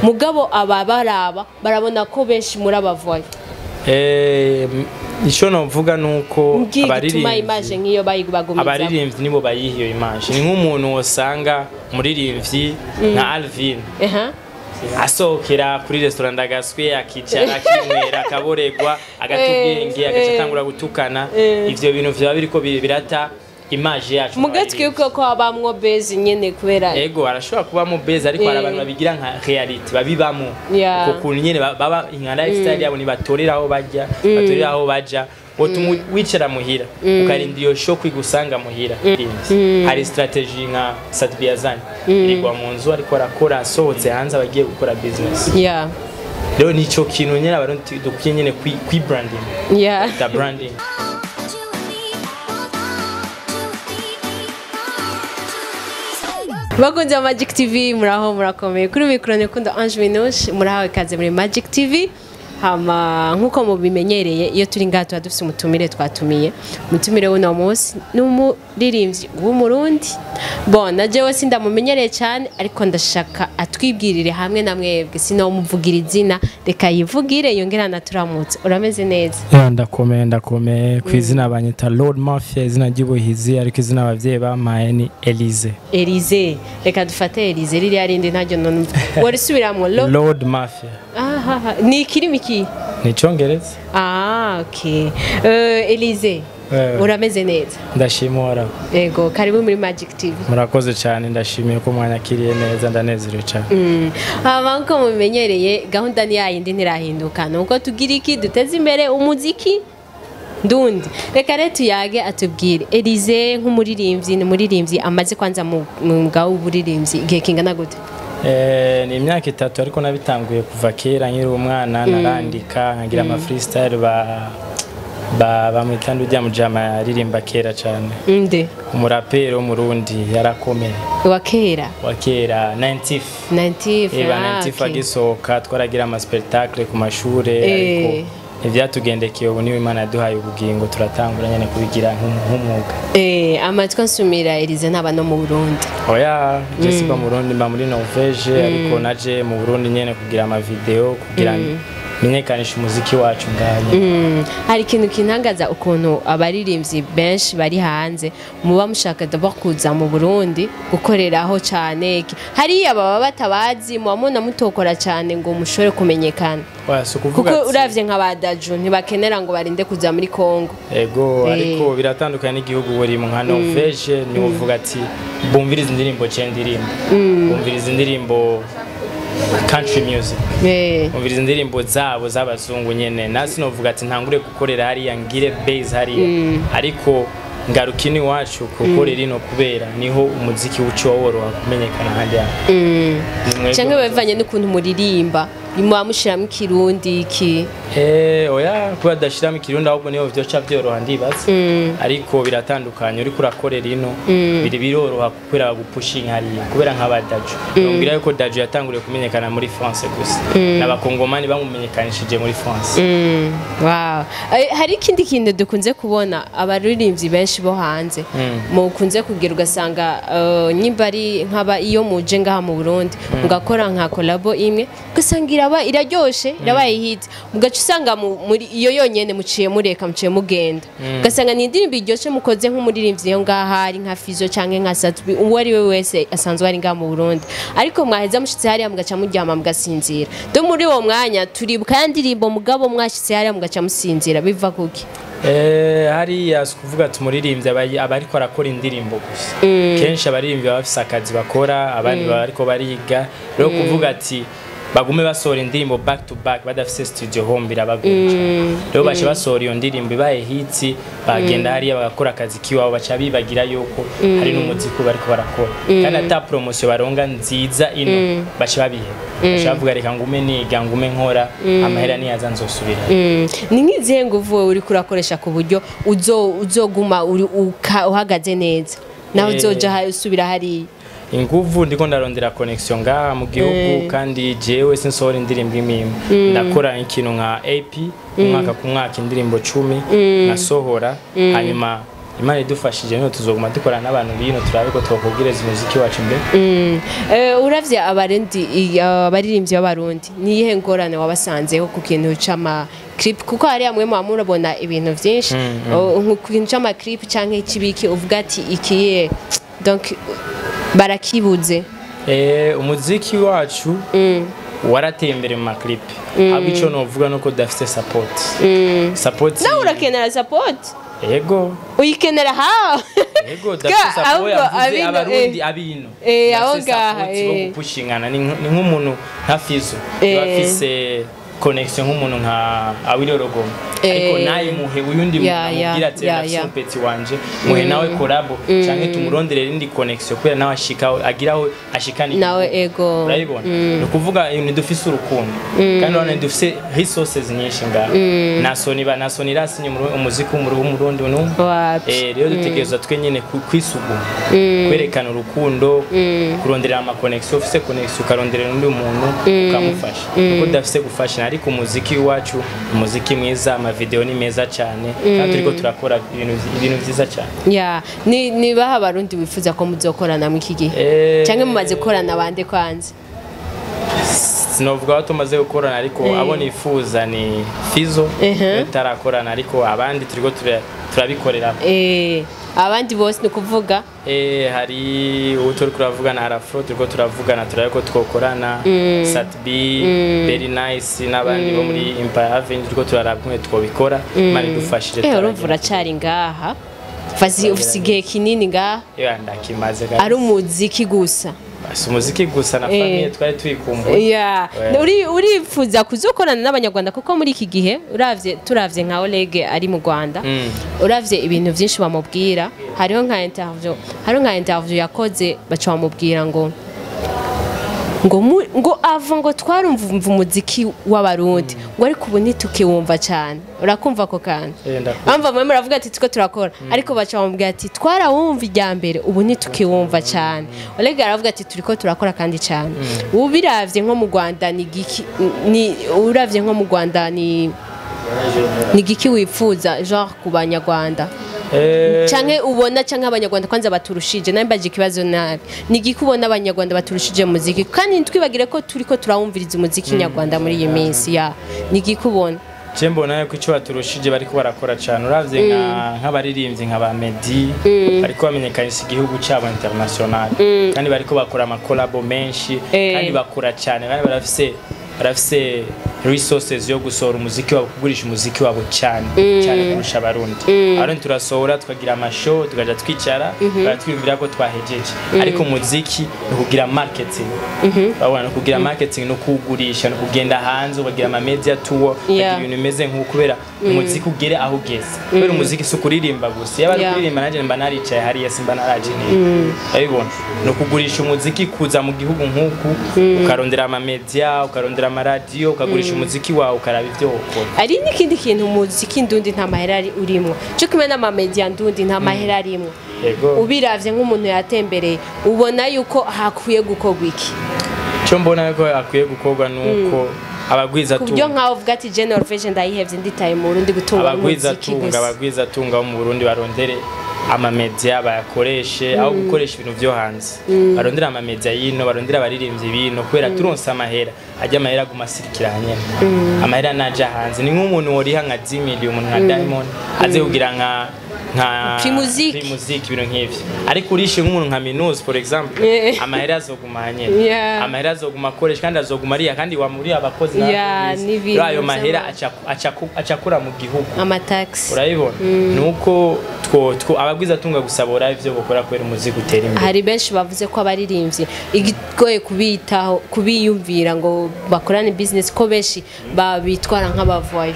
Mugabo aba baraba barabona ko benshi muri abavoye. Ico novuga nuko abaririmbyi image nkiyo bayigubagumiza, abaririmbyi nibo bayiha iyo image. Ni nk'umuntu wosanga umuririmbyi nka Alvin asohokera kuri restaurant ndagaswe, akicara akinywera akaboregwa agatubwenge agaca atangura gutukana. Ivyo bintu vyaba biriko birata image yacu. Mugatwi ko abamwo base nyene kubera ego arashobora kubamo base, ariko hari abantu babigira nka reality babibamo uko kuntu nyene baba inka lifestyle yabo, nibatorera aho bajya, batorera aho baja. Wotuma wicara muhira ukarinda iyo show kwigusanga muhira. Hari strategy nka Sat-B yazanye, irigwa mu nzu ariko arakora, asohotse hanze abagiye gukora business. Rero nico kintu nyene abarundi dukwiye nyene kwi branding. The branding. Bakunzi ba Magic TV, muraho murakomeye. Kuri mikoro nikunda Ange Minouche, murahawe kaze muri Magic TV. Hama nkuko mubimenyereye iyo turi ngaha tuba dufise umutumire twatumiye. Umutumire w'uno munsi ni umuririmbyi w'Umurundi. Bon, na jewe sindamumenyereye cyane, ariko ndashaka atwibwirire hamwe na mwebwe. Sinomuvugira izina, reka yivugire yongera anaturamutse. Urameze neza? Ya, ndakomeye ndakomeye. Ku izina banyita Lord Mafia, izina ry'ubuhizi, ariko izina abavyeyi bampaye ni Elise. Elise, reka dufate Elise ririya rindi ntaryo none. Warisubiramwo Lord Mafia. Aha, ni ikirimi ki? Ni icongereza. Ah, okay. Elise, urameze neza? Ndashima Uhoraho. Yego, karibu muri Magic TV. Murakoze cyane, ndashimiye ko mwanyakiriye neza, ndanezerewe cyane. Hama nko mubimenyereye gahunda ni yayindi ntirahinduka. Nuko tugira iki duteze imbere umuziki ndundi. Reka rero tuyage atubwire Elise nk'umuririmbyi, ni umuririmbyi amaze kwanza mu mwuga w'uburirimbyi igihe kingana gute? Ni imyaka 3, ariko nabitanguye kuva kera nkiri umwana. Narandika nkagira ama freestyle ba bamwita ndujya mujama yaririmba kera cyane. Nde? Umuraperi w'Umurundi yarakomeye. Wa kera? Wa kera 90. 90. Eba 90 agisohoka twaragira ama spectacle ku mashure, ariko ntivyatugendekeye. Ubu niwe Imana yaduhaye ubugingo turatangura nyene kubigira nk'umwuga. Amatwi nsumira Elise ntaba no mu Burundi. Oya, je siba mu Burundi, mba muri Norvege, ariko naje mu Burundi nyene kugira ama video kugira menyekanisha umuziki wacu nganye. Hari ikintu kintangaza ukuntu abaririmbyi benshi bari hanze muba mushaka d'abord kuza mu Burundi gukoreraho cyane. Hariya baba batabazi, muba mubona mutokora cyane ngo mushobore kumenyekana. Oya, so kuvuga kuko uravye nka ba Daju ntibakenera ngo barinde kuza muri Kongo. Ego, ariko biratandukanye n'igihugu buri mu nka Norvege, ni uvuga ati bumviriza indirimbo cye ndirimbo. Bumviriza indirimbo country music. Umviriza indirimbo zabo z'abazungu nyene. Nasi novuga ati ntangure gukorera hariya ngire base hariya, ariko ngarukini wacu gukorera ino kubera niho umuziki uco woroha kumenyekana handi yaho. Canke bavanye n'ukuntu muririmba, muba mushiramo ikirundi iki? Oya, kuba dashiramo ikirundi ahubwo niho vyoca vyoroha ndibaza. Ariko biratandukanye, uriko urakorera ino biri biroroha kubera bagupushinga hariya, kubera nka Daju. Nubwira yuko Daju yatanguriye kumenyekana muri France gusa, n'abakongomani bamumenyekanishije muri France. Wow. Hari ikindi kintu dukunze kubona abaririmbyi benshi bo hanze mukunze kugira, ugasanga nyimba ari nkaba iyo muje ngaha mu Burundi mugakora nka collabo imwe, ugasanga iraba iraryoshe, irabaye hit, mugaca usanga muri iyo yonyene muciye mureka muciye mugenda, ugasanga ni indirimbo iryoshe mukoze nk'umuririmbyi yo ngaha ari nka Fizo canke nka Sat-B, uwo ari we wese asanzwe ari ngaha mu Burundi, ariko mwaheza mushitse hariya mugaca muryama mugasinzira. Do muri uwo mwanya turibuka ya ndirimbo mugabo mwashitse hariya mugaca musinzira, biva kuki? Hariya kuvuga ati umuririmbyi aba ariko arakora indirimbo gusa. Kenshi abaririmbyi baba bafise akazi bakora, abandi baba ariko bariga. Rero kuvuga ati bagume basohora indirimbo back to back badafise studio home birabagora. Rero baca basohora iyo ndirimbo ibaye hit, bagenda hariya bagakora akazi kiwabo, baca bibagira yuko hari n'umuziki bariko barakora. Kandi ata promotion baronga nziza ino baca babiheba. Baca bavuga reka ngume niga ngume nkora, amahera niyaza nzosubira. Ni nk'izihe nguvu wowe uriko urakoresha ku buryo uzoguma uhagaze neza naho uzoja usubira hariya? Inguvu ndiko ndarondera connection ngaha mu gihugu, kandi jewe sinsohora indirimbo imwe, ndakora ikintu nka AP umwaka ku mwaka indirimbo 10 nasohora, hanyuma Imana idufashije niho tuzoguma dukorana n'abantu bino, turabe ko twokubwiriza umuziki wacu imbere. Uravye abarundi, abaririmbyi b'abarundi, niyihe ngorane wabasanzeho ku kintu c'ama clip? Kuko hariya mwe muba murabona ibintu vyinshi. Ku kintu c'ama clip canke ikibiki uvuga ati ikiye, donc barakibuze. Umuziki wacu warateye imbere mu ma clip, ahubwo ico novuga nuko udafise support. Nawe urakenera support. Ego. Uyikenera ha. Ego, udafise support. Ahubwo Yavuze abino, abarundi abino abo Udafise ngaha, support bo gupushingana. Ni nk'umuntu nka Fizo yoba afise connection nk'umuntu nka Awilo Logoma, ariko naye muhe uyundi muntu amubwira ati ndafise umupeti wanje, muhe nawe collabo canke tumurondere irindi connection, kubera nawe ashika agiraho ashikana igihugu. Nawe ego. Urabibona, ni ukuvuga ntidufise urukundo, kandi urabona ntidufise resources nyinshi ngaha. Na Sony ba na Sony irasinye umuziki w'umurundi n'umwe. Wapi. Rero dutegerezwa twe nyene kwisuguma, kwerekana urukundo, kuronderera ama connection. Ufise connection ukaronderera undi muntu ukamufasha, kuko udafise gufasha. Ariko umuziki wacu, umuziki mwiza, ama video ni meza cyane, kandi turiko turakora ibintu vyiza cyane. Ya, ni baha abarundi wifuza ko muzokorana mu iki gihe canke mumaze gukorana bande kwanza? Sinovuga aho tumaze gukorana, ariko abo nifuza ni Fizo tutarakorana, ariko abandi turiko turabikorera. Abandi bose ni ukuvuga? Hari uwo turi turavugana, Arafro turiko turavugana, turabe ko twokorana, Sat-B, Very Nice n'abandi bo muri Empire Avenue, turiko turaraba kumwe twobikora. Imana idufashije Urumva uracari ngaha. Fasi ufise igihe kinini ngaha. Iyo ndakimaze kabisa. Ari umuziki gusa. Si umuziki gusa, na famille twari tuyikumbuye. Urifuza kuzokorana n'abanyarwanda? Kuko muri iki gihe uravye, turavye nka Oleg ari mu Rwanda, uravye ibintu vyinshi bamubwira, hariho nka interview yakoze, baca bamubwira ngo ava ngo twarumva umuziki w'abarundi, ngo ariko ubu ntitukiwumva cyane. Urakumva ako kantu? Ndakumva. Bamva mwe muravuga ati tuko turakora, ariko baca bamubwira ati twarawumva ijya mbere, ubu ntitukiwumva cyane. Oleg aravuga ati turiko turakora kandi cyane. Ubu biravye nko mu Rwanda ni giki, ni uravye nko mu Rwanda ni giki wifuza genre ku banyarwanda, canke ubona, canke abanyarwanda kwanza baturushije? Nambaje ikibazo nabi. Ni giki ubona abanyarwanda baturushije mu muziki? Kandi ntitwibagire ko turiko turawumviriza umuziki nyarwanda muri iyi minsi. Ya, ni giki ubona? Je mbona yuko icyo baturushije, bariko barakora cyane. Uravye nk'abaririmbyi nka ba Meddy, bariko bamenyekanisha igihugu cyabo international, kandi bariko bakora ama collabo menshi, kandi bakora cyane, kandi barafise resources yo gusohora umuziki wabo, kugurisha umuziki wabo cyane cyane kurusha abarundi. Abarundi turasohora, tukagira ama show, tukaja twicara, baratwiyumvira ko twahejeje. Ariko umuziki ni ukugira marketing, urabona, ni ukugira marketing, no kuwugurisha, no kugenda hanze ukagira ama media tour, ukagira ibintu bimeze nk'uko, kubera umuziki ugere aho ugeze, kubera umuziki si ukuririmba gusa. Iyo bari kuririmba, nanjye mba naricaye hariya, simba naraje neza. Urabibona, ni ukugurisha umuziki, kuza mu gihugu nk'uku, ukarondera ama media, ukarondera amaradiyo, ukagurisha umuziki wawe, ukaraba ibyo wokora. Ari n'ikindi kintu, umuziki ndundi nta mahera ari urimwo, cyo kimwe n'amamedia ndundi nta mahera arimwo. Ubiravye nk'umuntu yatembereye, ubona yuko hakwiye gukorwa iki? Icyo mbona yuko akwiye gukorwa ni uko abagwiza Ku buryo nkaho uvuga ati je Norvege ndayihevye, nditaye mu Burundi gutunga abagwiza umuziki tunga gusa. Abagwiza tunga bo mu Burundi barondere amamedia bayakoreshe, aho gukoresha ibintu vyo hanze. Barondere amamedia yino, barondere abaririmbyi bino, kubera turonse amahera ajya, amahera aguma asirikira hanyene, amahera naja hanze. Ni nk'umuntu woriha nka 10 million umuntu nka Diamond aze kugira nka Primusic. Primusic, ibintu nk'ivyo. Ariko urishe nk'umuntu nka Minus, for example, amahera azoguma hanyene, amahera azoguma akoresha, kandi azoguma ariya, kandi wamuri abakozi n'abapolisi. N'ibintu Rero ayo mahera aca akura mu gihugu. Amataxi. Urabibona, nuko two abagwiza tunga gusa bora ivyo bokora kubera umuziki utera imbere. Hari benshi bavuze ko abaririmbyi igigoye kubitaho, kubiyumvira ngo bakorane business, ko benshi babitwara nk'abavoyo.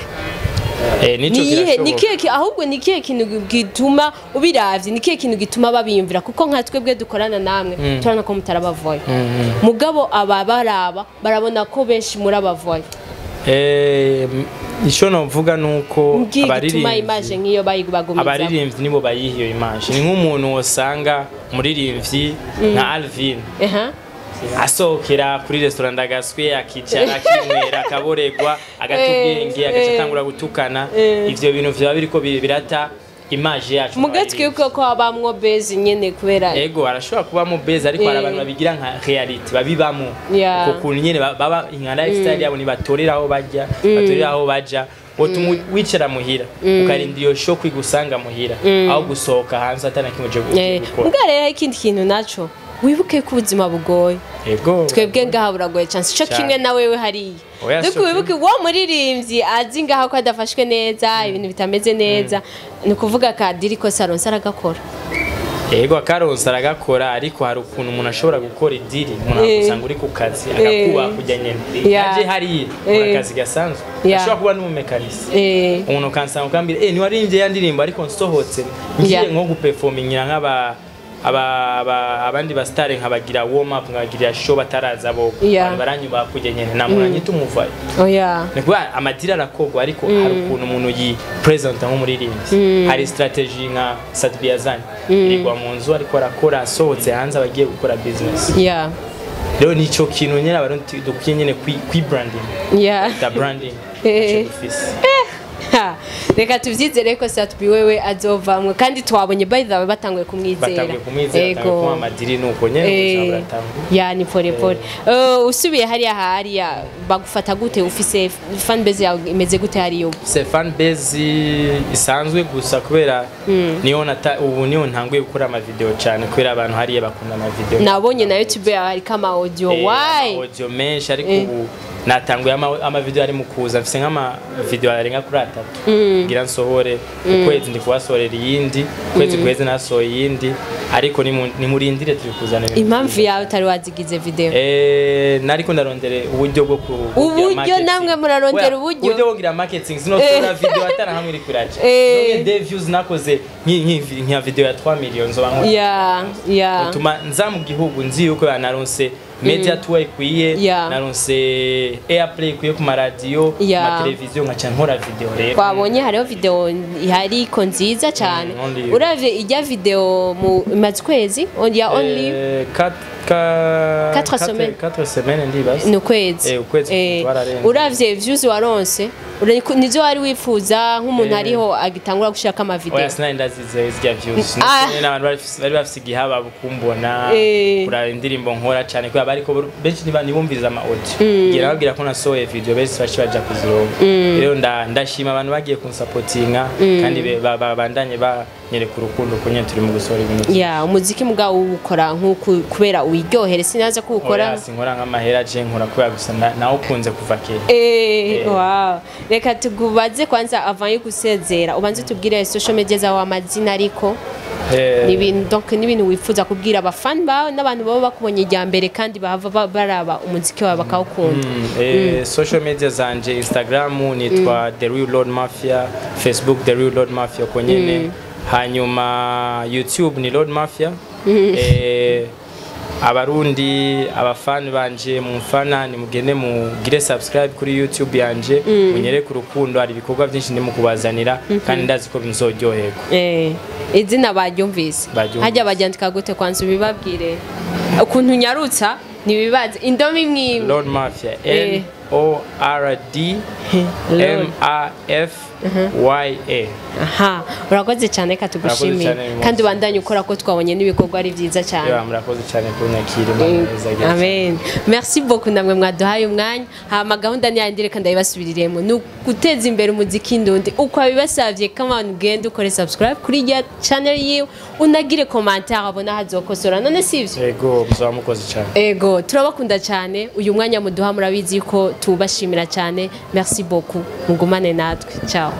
Nico Niyihe kirashoboka. Nikihe ahubwo ni ikihe kintu gituma, ubiravye, ni ikihe kintu gituma babiyumvira? Kuko nka twebwe dukorana namwe turabona ko mutarabavoyo, mugabo aba baraba barabona ko benshi muri abavoyo. Ico novuga nuko Mbwiye gituma abaririmbyi image nk'iyo bayibagumiza. Abaririmbyi nibo bayiha iyo image. Ni nk'umuntu wosanga umuririmbyi nka Alvin asohokera kuri restaurant Ndagaswi, akicara, akinywera, akaboregwa, agata ubwenge, agaca atangura gutukana. Ivyo bintu vyaba biriko birata image yacu. Muga twibuke ko habamwo base nyene kubera ego arashobora kubamo base, ariko hari abantu babigira nka reality babibamo. Uko kuntu nyene baba nka lifestyle yabo, nibatorera aho bajya, batorera aho baja. Wotuma wicara muhira ukarinda iyo show kwigusanga muhira, aho gusohoka hanze atana kimwe uje gukora. Muga rero ikindi kintu naco, wibuke ko ubuzima bugoye. Ego. Twebwe ngaha buragoye cyane, sico Cyane. kimwe na wewe hariya. Oya, Duk sico wibuke uwo muririmbyi azi ngaha ko adafashwe neza, ibintu bitameze neza, ni ukuvuga kadiri ko saronse aragakora. Ego, akaronsa aragakora, ariko hari ukuntu umuntu ashobora gukora idiri, umuntu akagusanga uri ku kazi, akakubaha kujya nyene. Naje hariya nkora akazi gasanzwe, ashobora kuba n'umumekanisi, umuntu ukansanga ukambwira ntiwaririmbye ya ndirimbo, ariko nsohotse ngiye nko guperformingira nk'aba abandi ba star, nkabagira warm up, nkabagirira show bataraza bo, abantu baranyubaha kujya nyene, nta muntu anyita umuvayo. Oya. Ni kuvuga amadiri arakorwa, ariko hari ukuntu umuntu yi presenta nk'umuririmbyi, hari strategy nka Sat-B yazanye, irigwa mu nzu ariko arakora, asohotse hanze abagiye gukora business. Rero nico kintu nyene abarundi dukwiye nyene kwi branding, the branding nico dufise. Ha, reka tuvyizere ko Sat-B wewe azovamwe, kandi twabonye by the way batanguye kumwizera. Batanguye kumwizera, batanguye kumuha amadiri, nuko nyene ubuzima buratanguye. Ya, ni pole pole. Usubiye hariya hariya bagufata gute? Ufise fan base yawe imeze gute hariya ubu? Se fan base isanzwe gusa, kubera niyo ubu niyo ntanguye gukora ama video cyane, kubera abantu hariya bakunda ama video. Nabonye na YouTube yawe hariko ama audio. Why? Ama audio menshi, ariko ubu natanguye ama video ari mu kuza, mfise nk'ama video arenga kuri 3 ngira nsohore. Ukwezi ndi kubasohorera iyindi, ukwezi kwezi nasohoye iyindi, ariko nimurindire, turi kuzana ibintu Impamvu vyiza. yawe utari wazigize video? Nariko ndarondere uburyo bwo kugira Uburyo? marketing. Namwe murarondera Oya, uburyo? uburyo bwo kugira marketing, sinosohora video atari hamwe iri kuraja. None des views nakoze nka video ya 3 millions nzoba nkora, utuma nza mu gihugu nzi yuko naronse media tour ikwiye, naronse airplay ikwiye ku maradiyo, ku mateleviziyo, nkaca nkora video rero. Twabonye hariho video ihari ko nziza cyane. Only You. Uravye ijya video mu imaze ukwezi ya Only You. Quatre semaines. 4 semaines ndibaza. Ni ukwezi. Ukwezi twararenze. Uravye views waronse, nizo wari wifuza nk'umuntu ariho agitangura gushirako amavideo? Oya, sinari ndazize zirya views. Nyine abantu bari bafise igihaba kumbona, kuraba indirimbo nkora cyane, kubera bariko benshi ntibumviriza ama audio. Ngira babwira ko nasohoye video, benshi baci baja kuzironka. Rero ndashima abantu bagiye kunsapotinga, kandi babandanye banyereka urukundo ko nyene turi mu gusohora ibintu vyiza. Ya, umuziki mugabo uwukora nk'uku kubera wiryohere, sinaza ko uwukora? Oya, sinkora nk'amahera, je nkora kubera gusa nawukunze kuva kera. Wow. Reka tugubaze kwanza avant yo gusezera, ubanze utubwire social media zawe, amazina, ariko ni ibintu, donc ni ibintu wifuza kubwira abafani bawe n'abantu baba bakubonye ijya mbere kandi bahava baraba umuziki wawe bakawukunda. Social media zanje, Instagram nitwa The Real Lord Mafia, Facebook The Real Lord Mafia uko nyene, hanyuma YouTube ni Lord Mafia. Abarundi, abafani banje mumfana, nimugende mugire subscribe kuri YouTube yanje, munyereke urukundo. Hari ibikorwa byinshi ndimo kubazanira kandi ndazi ko bizoryoherwa. Izina baryumvise? Baryumvise. Hajya baryandika gute kwanza, ubibabwire ukuntu unyarutsa, ntibibaze indomo imwe imwe. Lord Mafia, L O R D M A F Y A. Aha, urakoze cyane, katugushimiye. Urakoze cyane, Kandi ubandanye ukora, ko twabonye n'ibikorwa ari byiza cyane. Yeah, murakoze cyane kunyakira, Imana izagira. Amen, merci beaucoup namwe mwaduhaye umwanya. Hama gahunda ni yandi, reka ndayibasubiriremo, ni uguteza imbere umuziki ndundi uko abibasavye. Come on, ugende ukore subscribe kuri ya channel yiwe, unagire commentaire abona hazokosora, none sivyo? Yego, muzaba mukoze cyane. Ego, turabakunda cyane. Uyu mwanya muduha murabizi ko tubashimira cyane. Merci beaucoup, mugumane natwe, ciao.